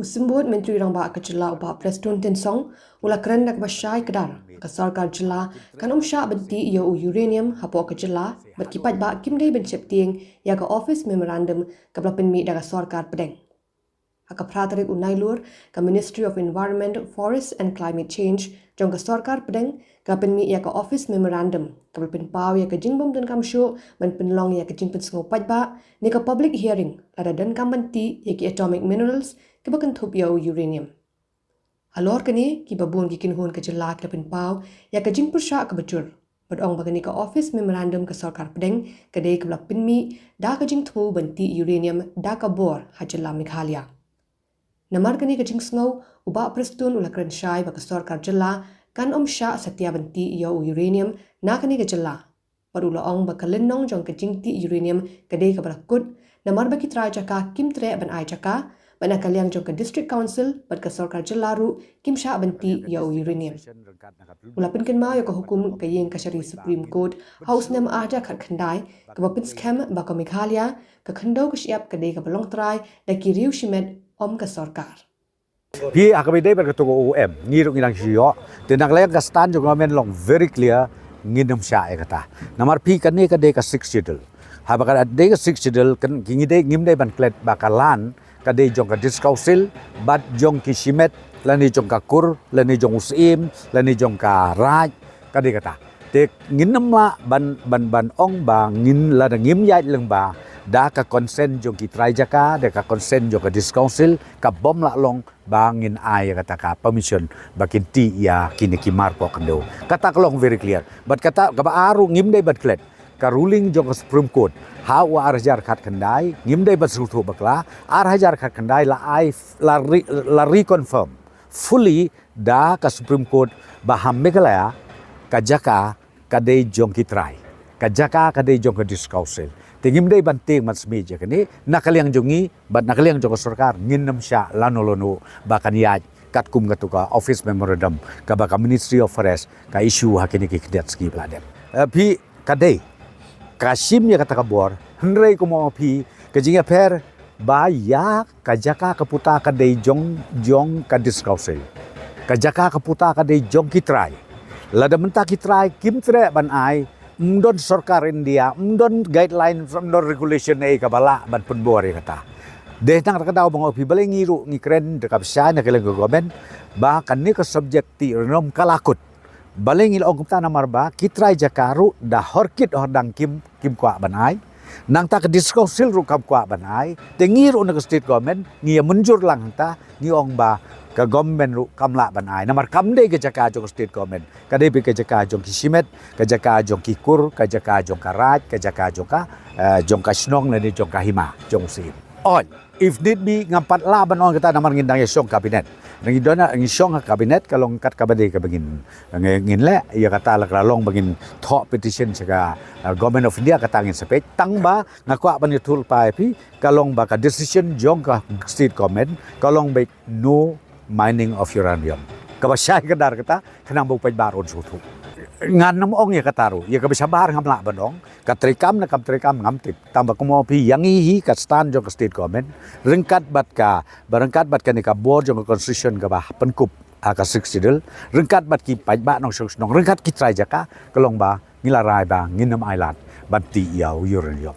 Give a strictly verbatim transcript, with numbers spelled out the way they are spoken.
U Symbud Myntri Rangbah ka jylla u Bah Prestone Tynsong u la kren da kaba shai kdar ba ka sorkar jylla kan ym shah ban tih ïa u uranium hapoh ka jylla bad ki paidbah kim dei ban sheptieng ïa ka office memorandum kaba la pynmih da ka sorkar pdeng. Ha ka phra tarik u Nailur, ka Ministry of Environment, Forest and Climate Change jong ka sorkar pdeng ka pynmih ïa ka office memorandum kaba la pynpaw ïa ka jingbym donkam shuh ban pynlong ïa ka jingpynsngew paidbah ne ka public hearing lada donkam ban tih ïa ki atomic minerals kiba kynthup ïa u uranium. Halor kane, kiba bun ki kynhun ka jylla ki la pynpaw ïa ka jingpyrshah kaba jur bad ong ba kane ka office memorandum ka sorkar pdeng ka dei kaba la pynmih da ka jingthmu ban tih uranium da ka bor ha jylla Meghalaya. Namar kane ka jingsngew, u Bah Prestone u la kren shai ba ka sorkar jylla kan ym shah satia ban tih ïa u uranium na kane ka jylla. Bad u la ong ba ka lynnong jong ka jingtih uranium ka dei kaba la kut namar ba ki trai jaka kim treh ban ai jaka, bad na ka liang jong ka District Council bad ka sorkar jylla ruh kim shah ban tih ïa u uranium. U la pynkynmaw ïa ka hukum ka ïing kashari Supreme Court ha u snem ar hajar khatkhyndai kaba pynskhem ba ka Meghalaya ka khyndew ka shyiap ka dei kaba long trai da ki riew shimet, ym ka sorkar. Phi ha kaba ïadei bad katto ka O M, ngi ruh ngi dang shu ïoh. Te na ka liang ka stand jong ka government long very clear, ngin ym shah ïa kata. Namar phi kane ka dei ka Sixth Schedule. Haba ka dei ka Sixth Schedule, kan, ngi dei, ngim dei ban klet ba ka land ka dei jong ka District Council bad jong ki shimet, lane jong ka kur, lane jong u syiem, lane jong ka raid, ka dei kata. Te ngin ym lah ban, ban, ban ong ba ngin, lada ngim ïaid lyngba da ka consent jong ki trai jaka, da ka consent jong ka District Council, ka bym lah long ba ngin ai ïa kata ka permission ba kin tih ïa kine ki mar poh khyndew. Kata ka long very clear. Bad kata kaba ar ruh ngim dei ban klet ka ruling jong ka Supreme Court ha u ar hajar khatkhyndai, ngim dei ban sngewthuh bakla. Ar hajar khatkhyndai la ai, la re-, la reconfirm fully da ka Supreme Court ba ha Meghalaya ka jaka ka dei jong ki trai, ka jaka ka dei jong ka District Council. Te ngim dei ban tieng ban smiej ïa kane, na ka liang jong ngi bad na ka liang jong ka sorkar ngin ym shah lano lano ba kan ïaid katkum katto ka office memorandum kaba ka Ministry of Forest ka issue ha kine ki khyndiat sngi ba la dep. Eh, phi, ka dei, ka shim ïa kata ka bor, hynrei kumno phi, ka jingïapher ba ïa ka jaka ka puta ka dei jong, jong ka District Council. Ka jaka ka puta ka dei jong ki trai. Lada mynta ki trai kim treh ban ai, ym don sorkar India, ym don guideline, ym don regulation ei kaba lah ban pynbor ïa kata. Dei tang kata ka daw ba nga ong phi, balei ngi ruh ngi kren da kaba shai na ka liang ka government ba kane ka subject tih uranium ka la kut. Balei ngi la ong kumta? Namar ba ki trai jaka ruh da hor kit hor dang kim, kim kwah ban ai. Nangta ka District Council ruh kam kwah ban ai. Te ngi ruh na ka state government ngi ïa mynjur lang hangta, ngi ong ba ka government ruh kam lah ban ai. Namar kam dei ka jaka jong ka state government. Ka dei beit ka jaka jong ki shimet, ka jaka jong ki kur, ka jaka jong ka raid, ka jaka jong ka, eh, jong ka shnong lane jong ka hima jong u syiem. Oi, if need be, ngam pat lah ban ong kata namar ngin dang ïa shong cabinet. Ngi don, ngi shong ha cabinet, ka long kat kaba dei kaba ngin, ngin, ngin leh ïa kata. La ka la long ba ngin thoh petition sha ka, eh, Government of India, kata ngin sa peit. Tang ba nga kwah ban ïathuh lypa ïa phi, ka long ba ka decision jong ka state government ka long ba no mining of uranium. Kaba shai kdar kata, khnang ba u paidbah ruh un sngewthuh. Ngan ym ong ïa kata ruh, ïa kaba shabar ngam lah ban ong, ka treikam ne kam treikam ngam tip. Tang ba kumno phi, ïa ngi hi ka stand jong ka state government ryngkat bad ka, ba ryngkat bad kane ka bor jong ka constitution kaba pynkup ha ka Sixth Schedule, ryngkat bad ki paidbah nongshong shnong, ryngkat ki trai jaka, ka long ba ngi la rai ba ngin ym ailad ban tih ïa u uranium.